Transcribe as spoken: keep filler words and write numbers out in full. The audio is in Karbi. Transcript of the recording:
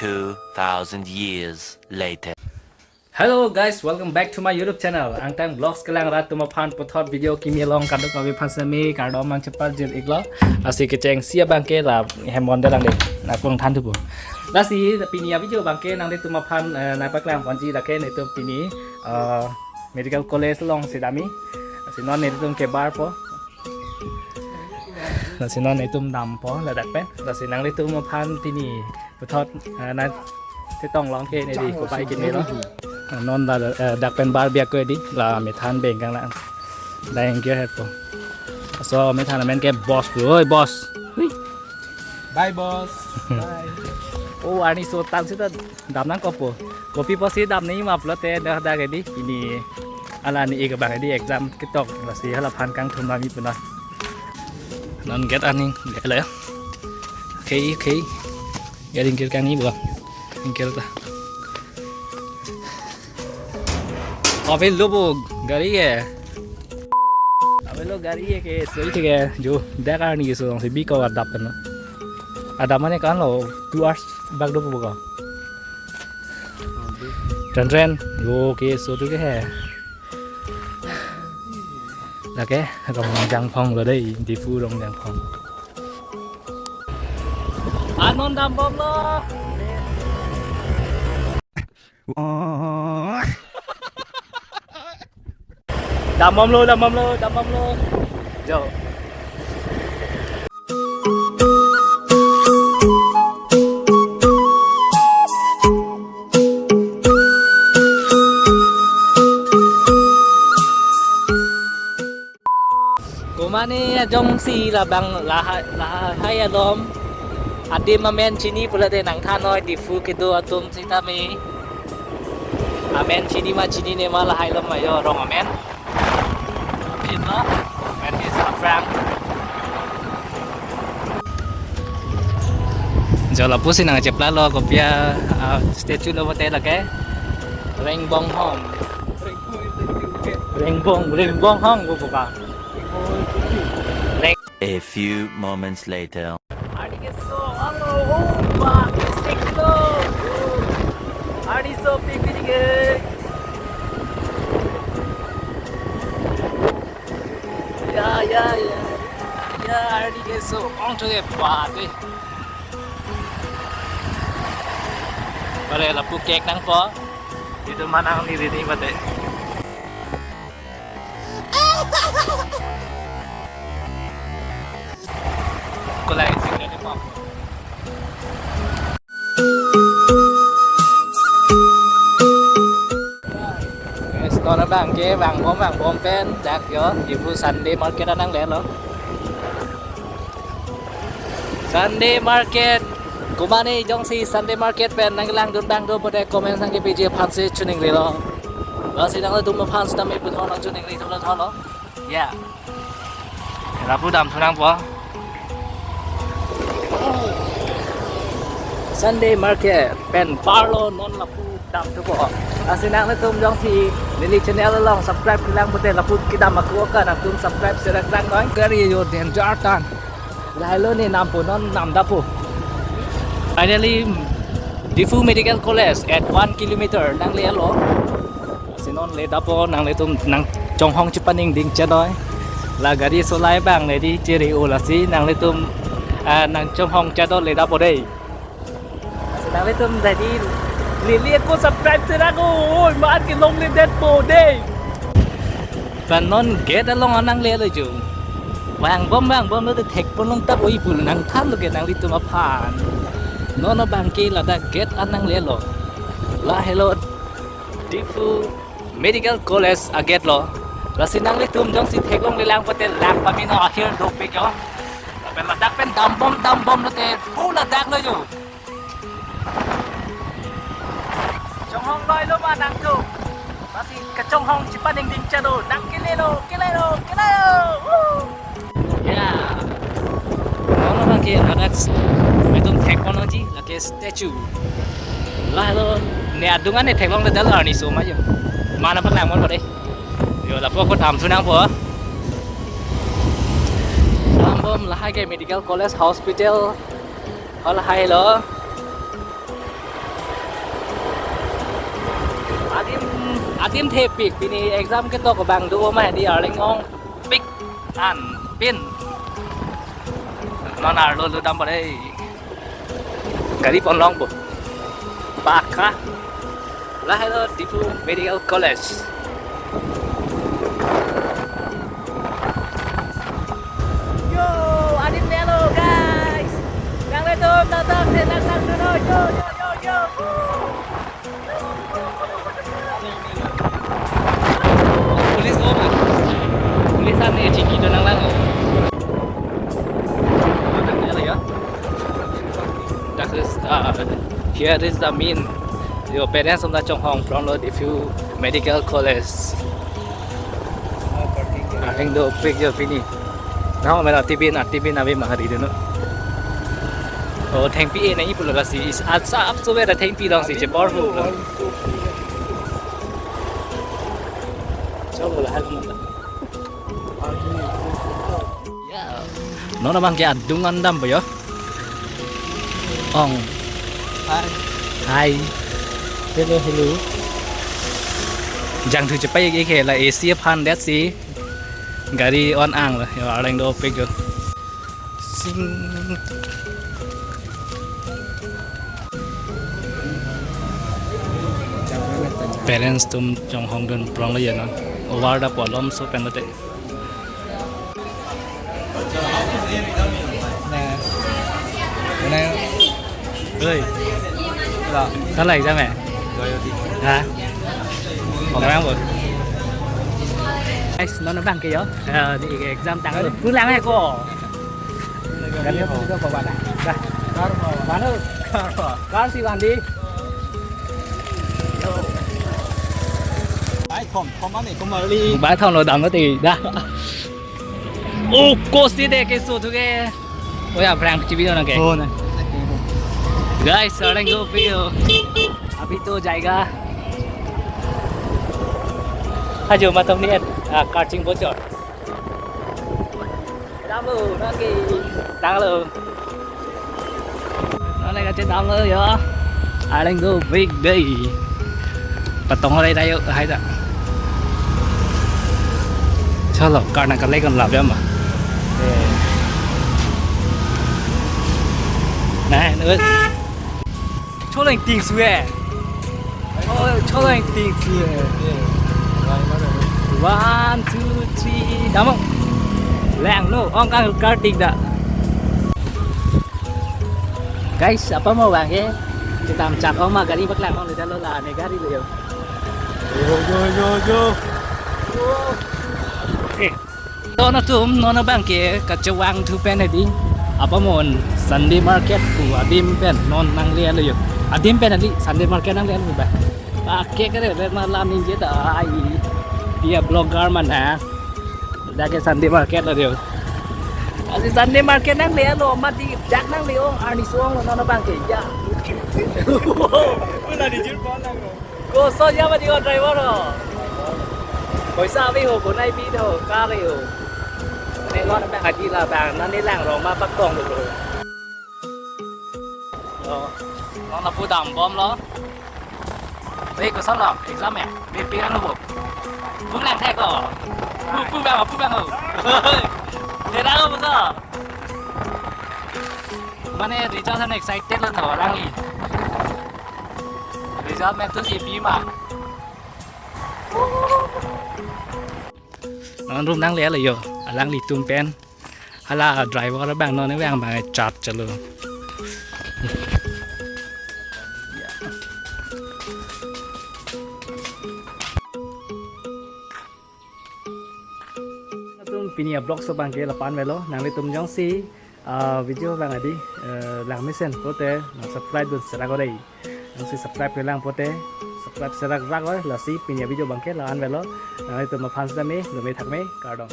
Two thousand years later. Hello guys, welcome back to my YouTube channel, Angtang Vlogs. Kelang rat atum aphan puthot video kimi along kadokave aphan seme kardom nangchepajir iklo. Lasi kechengsi abangke la hem bondar lang de. Nangkung than thupo. Lasi pini avideo abangke nanglitum aphan, eh, nangpaklang ponji lake netum pini, eh, medical college alongsi damji. Lasi non netum kebarpo. Lasi non netum dampo ladak pen. Lasi nanglitum aphan pini puthot, eh, nangchetong long ke neli kopai kimi lo. Non la, eh, dak pen bar biak ko di la methan bengkang la. Dang ke hepo. So methan amen ke boss pu. Oi boss. Hui. Bye boss. Bye. Oh, arni so tan sita dam nangkokpo. Kopi pusi dam nangji ma pulote dak dak di pini hala ni ik abang di exam ketok lasi hala aphan kangthum nangji pu na. Non gate aning gate la. Okay, okay. Gate ingkir kangji bo. Ingkir ta. Avelo bo gari ke. Avelo gari ke, so isi ke jo dak arni so si biko adap kan. Adap mane kan lo two hours bak dopo ka. Tren tren jo ke so tu ke he. Lake Rongjangphong lo dei, Diphu Rongjangphong. Anon dambom lo. Dambom lo, dambom lo, dambom lo. Jo. Komane ajongsi labang lahai, lahai alom adim amen chini pulote nangthanoi, Diphu kedo atum sitame. Amen chini ma chinine ma lahai alom ajo rong amen. Aphi no? Amen is Abraham. Jo lapusi nangchepla lo kopi a, ah, statue lo pulote lake Rengbonghong. Rengbong, Rengbonghong ko buka. Reng- A few moments later. Arni keso, alo, oh, ba, kesek lo. Arni so, pipi dike. Ya, ya, ya. Ya, arni keso, ong to ke ba, dei. Pare lapu cake nangpo. Itum manang ni rini mate. Kulai sing ni pom. Guys, non abangke vangbom vangbom pen dak jo, Diphu Sunday market anang le lo. Sunday market. Komane jongsi Sunday market pen nangkelangdun abang do pulote comment nangkepiji aphansi choningrilo. Lasi nanglitum aphan sitame puthot nangchoningri tholo tholo. Ya. Lapu damthu nangpo. Sunday market pen parlo non lapu damthupo. Lasi nanglitum jongsi neli channel along subscribe kelang pulote lapu kedam ako ka nangtum subscribe serak lang noi. Gari jo danger tan. Lahelo ne nampo non namdappo. Finally, Diphu Medical College at one kilometer nanglelo. Lasi non ledappo nanglitum nangchonghong chepaningding chenoi. La gari solai abang le di chere-o lasi nanglitum, ah, nangchonghong chado ledappo dei. Lasi nanglitum tadi neli ako subscribe serak o, oi, mat kelongledetpo dei. Pen non gate along anang lelo jo. Vangbom vangbom lote thekpon longtap oi pu nangthanlo ke nanglitum aphan. Non abangke ladak gate anang lelo. Lahelo Diphu Medical College a-gate lo. Lasi nanglitum jongsi theklonglelang pulote lang pamino, ahir dopik jo. Lapen ladak pen dambom dambom lote pu ladak lo jo. Chonghong loilo ma nangtum? Lasi kachonghong chepaningding chado. Nangkelelo, kelelo, kelelo. Woo! Ya. Non abangke ladak itum thekpon nangji lake statue. Lahelo ne adung an ne theklongledetlo arni so ma jo. Mana pernah mon pade. Jo lapu ako damthu nangpo. Dambom lahai ke Medical College Hospital. Hal hai lo. Adim thepik, pini exam ketok abang do ma hedi, arleng ongpik an pin. Non arlo ludam pare. Gari pon longpo. Baka. Lahelo Diphu Medical College. Yo, adim lelo, guys. Nanglitum datang, datang, datang, yo, yo, yo, yo, yo. Police, oh, police ani chingki do nanglang. That is, uh, here is the main, your parents of the Chonghong from the Diphu Medical College. Arleng dopik jo pini. Now, mena T V na, T V na be mahari dun. Oh, thengpi e nangji pulo lasi. Is at sa up so where the thengpi long si chepor hu. Chobo la hal mata. Ya. Non abang ke adung an dampo jo. Ong. Hi. Hi. Hello, hello. Jangthu chepai ke ke la A C aphan det si. Gari on ang lo, yo arleng dopik jo. Sing. Parents atum Chonghong dun prong lo ya non. Over da polom so pen lo te. Nah. Nah. Oi. Lo. Kan la exam ya? Hah? Orang apa? Guys, non abang ke jo. Eh, di exam tanggal pulang ya ko. Kan dia punya bawa dah. Dah. Mana? Kar si Wandi. Bai thom, thom ani, thom ali. Bai thom lo dam lo te dah. Oh, ko si de ke so thu ke. Oh ya, prank T V na ke. Oh, na. Guys, arleng dopik jo. Abhi to jayega. Ajo matam ni, ah, karching bocor. Damlo, nangke. Damlo. Nang le kachet damlo jo. Arleng dopik dei. Patong rai tayo, hai ta. Chalo, karna kalai kan lap ya ma. Eh. Nah, nu. Choleng ting sue. Oh, choleng ting sue. One, two, three. Damlo. Langno, ong kang kartik da. Guys, apa mo abang ke? Kita amchak ong ma gari paklang ong le dalo la ne gari le jo. Yo, yo, yo, yo. Eh. To non atum, non abang ke kachevang thu pen hedi. Apa mo Sunday market pu adim pen non nanglelo jo. Adim pen hedi Sunday market nanglelo ba. Pake kere be malam ningje ta ai. Dia blogger mana. Dak ke Sunday market lo jo. Asi Sunday market nanglelo mati dak nangle ong arni suang lo non abang ke ya. Puna di jil pon lang lo. Koso ya mati ko driver ho. Poisa ave ho, bonai pi ho, car ho. Ne lon abang hadi la abang, nane lang rong ma pak tong lo. Oh, non lapu dambom lo. Wei, koson lo, exam ya? Wei, pi ano bo? Pung lang thek ko. Pu, pu bang, pu bang ho. Tera lo ko. Mane result an excited lo tho, alangli. Result me tu si pi ma. Non room nanglelo jo, alanglitum pen. Hala driver abang non abang abang chat chalo. Atum pini a-vlog so abang ke lapu-an avelo, nanglitum jongsi, ah, video abang hedi, eh, lang mesen pote, nang subscribe dun serak ore. Nangsi subscribe kelang pote, subscribe serak rak ore, lasi pini a-video abang ke la-an avelo, nanglitum aphan sitame, dome thakme, kardom.